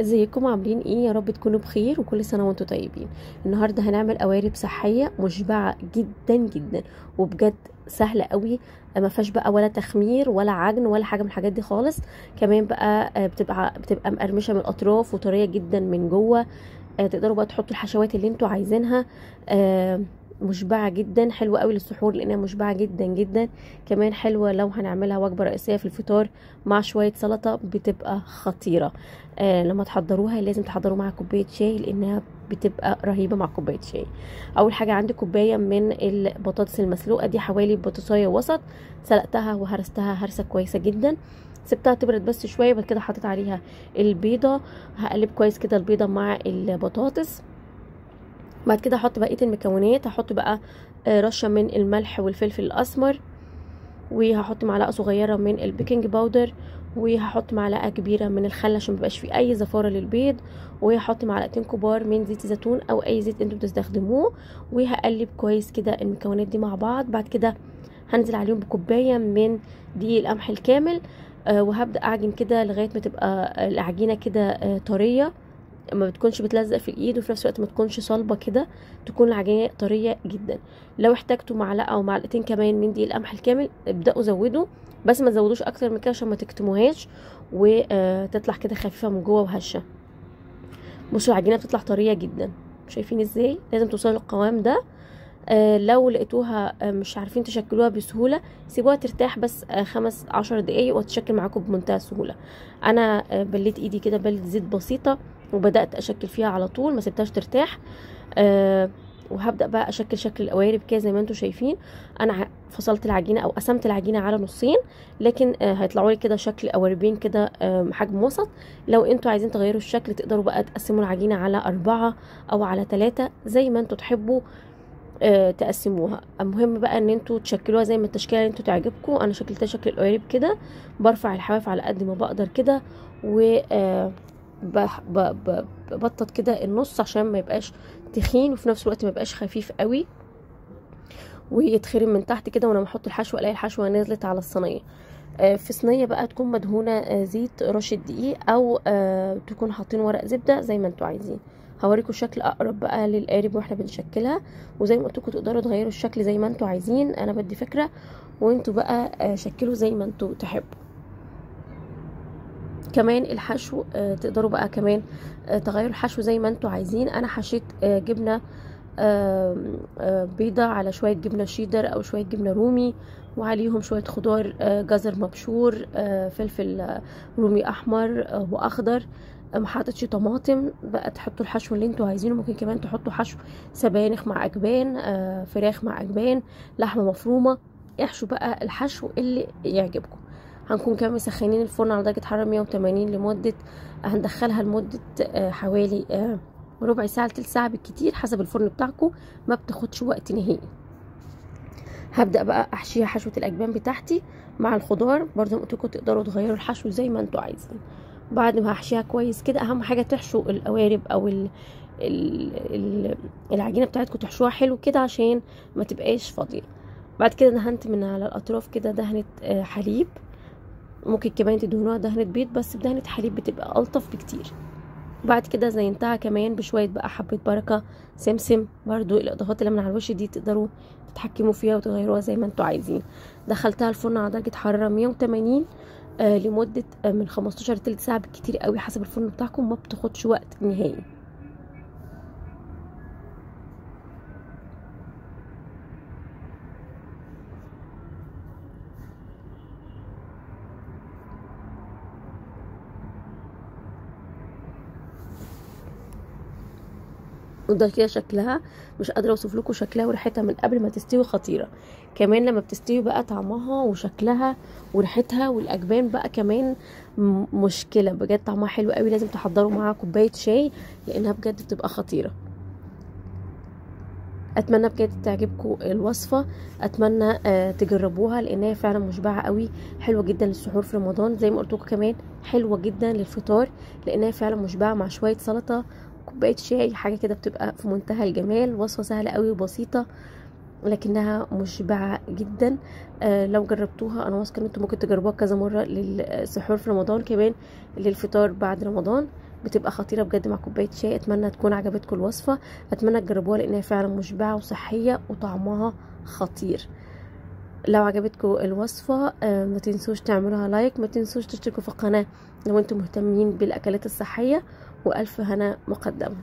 ازيكم عاملين ايه؟ يا رب تكونوا بخير وكل سنة وانتم طيبين. النهارده هنعمل قوارب صحية مشبعة جدا جدا، وبجد سهلة قوي، ما فيهاش بقى ولا تخمير ولا عجن ولا حاجة من الحاجات دي خالص. كمان بقى بتبقى مقرمشه من الاطراف وطريه جدا من جوه. تقدروا بقى تحطوا الحشوات اللي انتوا عايزينها. مشبعة جدا، حلوة قوي للسحور لانها مشبعة جدا جدا. كمان حلوة لو هنعملها وجبة رئيسية في الفطار مع شوية سلطة، بتبقى خطيرة. لما تحضروها لازم تحضروا مع كوباية شاي لانها بتبقى رهيبة مع كوباية شاي. اول حاجة عندي كوباية من البطاطس المسلوقه، دي حوالي بطاطسايه وسط، سلقتها وهرستها هرسه كويسة جدا، سبتها تبرد بس شوية. بعد كده حطيت عليها البيضة، هقلب كويس كده البيضة مع البطاطس. بعد كده هحط بقية المكونات، هحط بقى رشه من الملح والفلفل الاسمر، وهحط معلقه صغيرة من ال baking powder، وهحط معلقه كبيرة من الخل عشان ميبقاش فيه اي زفاره للبيض، وهحط معلقتين كبار من زيت زيتون او اي زيت انتوا بتستخدموه، وهقلب كويس كده المكونات دي مع بعض. بعد كده هنزل عليهم بكوبايه من دقيق القمح الكامل، وهبدا اعجن كده لغاية ما تبقى العجينة كده طرية، ما بتكونش بتلزق في الايد، وفي نفس الوقت ما تكونش صلبه كده، تكون العجينة طرية جدا. لو احتاجتوا معلقه او معلقتين كمان من دقيق القمح الكامل ابداوا زودوا، بس ما تزودوش اكتر من كده عشان ما تكتموهاش وتطلع كده خفيفة من جوه وهشه. بصوا العجينة بتطلع طرية جدا، شايفين ازاي؟ لازم توصلوا للقوام ده. لو لقيتوها مش عارفين تشكلوها بسهولة سيبوها ترتاح بس 15 دقايق وتشكل معاكم بمنتهى السهولة. انا بليت ايدي كده بلة زيت بسيطة وبدات اشكل فيها على طول، ما سبتهاش ترتاح. وهبدا بقى اشكل شكل القوارب كده زي ما انتم شايفين. انا فصلت العجينة او قسمت العجينة على نصين، لكن هيطلعوا لي كده شكل قواربين كده حجم وسط. لو انتم عايزين تغيروا الشكل تقدروا بقى تقسموا العجينة على 4 او على 3 زي ما انتم تحبوا تقسموها. المهم بقى ان انتوا تشكلوها زي ما التشكيلة اللي انتوا تعجبكم. انا شكلتها شكل القوارب كده، برفع الحواف على قد ما بقدر كده، و ببطط كده النص عشان ما يبقاش تخين وفي نفس الوقت ما يبقاش خفيف قوي ويتخرم من تحت كده. وانا بحط الحشوه الاقي الحشوه نزلت على الصينية. في صينية بقى تكون مدهونه زيت، رشه دقيق، او تكون حاطين ورق زبدة زي ما انتوا عايزين. هوريكم شكل اقرب بقى للقارب واحنا بنشكلها، وزي ما قلت لكم تقدروا تغيروا الشكل زي ما انتوا عايزين. انا بدي فكرة وانتوا بقى شكلوا زي ما انتوا تحبوا. كمان الحشو تقدروا بقى كمان تغيروا الحشو زي ما انتوا عايزين. انا حشيت جبنه بيضة على شوية جبنه شيدر او شوية جبنه رومي، وعليهم شوية خضار، جزر مبشور، فلفل رومي احمر واخضر، ما حطيتش طماطم. بقى تحطوا الحشو اللي انتوا عايزينه. ممكن كمان تحطوا حشو سبانخ مع اجبان، فراخ مع اجبان، لحمه مفرومه. احشوا بقى الحشو اللي يعجبكم. هنكون كمان مسخنين الفرن على درجه حرارة 180 لمدة، هندخلها لمدة حوالي ربع ساعة لتلت ساعة بالكتير حسب الفرن بتاعكم، ما بتاخدش وقت نهائي. هبدا بقى احشيها حشوه الاجبان بتاعتي مع الخضار. برضو قلت لكم تقدروا تغيروا الحشو زي ما انتوا عايزين. بعد ما هحشيها كويس كده، اهم حاجة تحشوا القوارب او ال ال العجينة بتاعتكم تحشوها حلو كده عشان ما تبقاش فاضية. بعد كده دهنت من على الاطراف كده دهنه حليب، ممكن كمان تدهنوها دهنه بيض، بس بدهنه حليب بتبقى الطف بكتير. بعد كده زينتها كمان بشوية بقى حبه بركة، سمسم. برضو الاضافات اللي من على الوش دي تقدروا تتحكموا فيها وتغيروها زي ما انتوا عايزين. دخلتها الفرن على درجه حرارة 180 لمدة من 15 لتلت ساعة بالكتير قوي حسب الفرن بتاعكم، ما بتاخدش وقت نهائي. وده كده شكلها، مش قادرة اوصف لكم شكلها وريحتها من قبل ما تستوي خطيرة. كمان لما بتستوي بقى طعمها وشكلها وريحتها والاجبان بقى كمان مشكلة بجد، طعمها حلو قوي. لازم تحضروا معاها كوباية شاي لانها بجد بتبقى خطيرة. اتمنى بجد تعجبكم الوصفة، اتمنى تجربوها لانها فعلا مشبعة قوي، حلوة جدا للسحور في رمضان زي ما قلت لكم، كمان حلوة جدا للفطار لانها فعلا مشبعة مع شوية سلطة، كوباية شاي، حاجة كده بتبقى في منتهى الجمال. وصفه سهلة قوي وبسيطة لكنها مشبعة جدا. لو جربتوها انا واثقة ان انتم ممكن تجربوها كذا مرة للسحور في رمضان، كمان للفطار بعد رمضان. بتبقى خطيرة بجد مع كوباية شاي. اتمنى تكون عجبتكم الوصفة، اتمنى تجربوها لانها فعلا مشبعة وصحية وطعمها خطير. لو عجبتكم الوصفة ما تنسوش تعملوها لايك، ما تنسوش تشتركوا في القناة لو انتم مهتمين بالاكلات الصحية، والف هنا مقدما.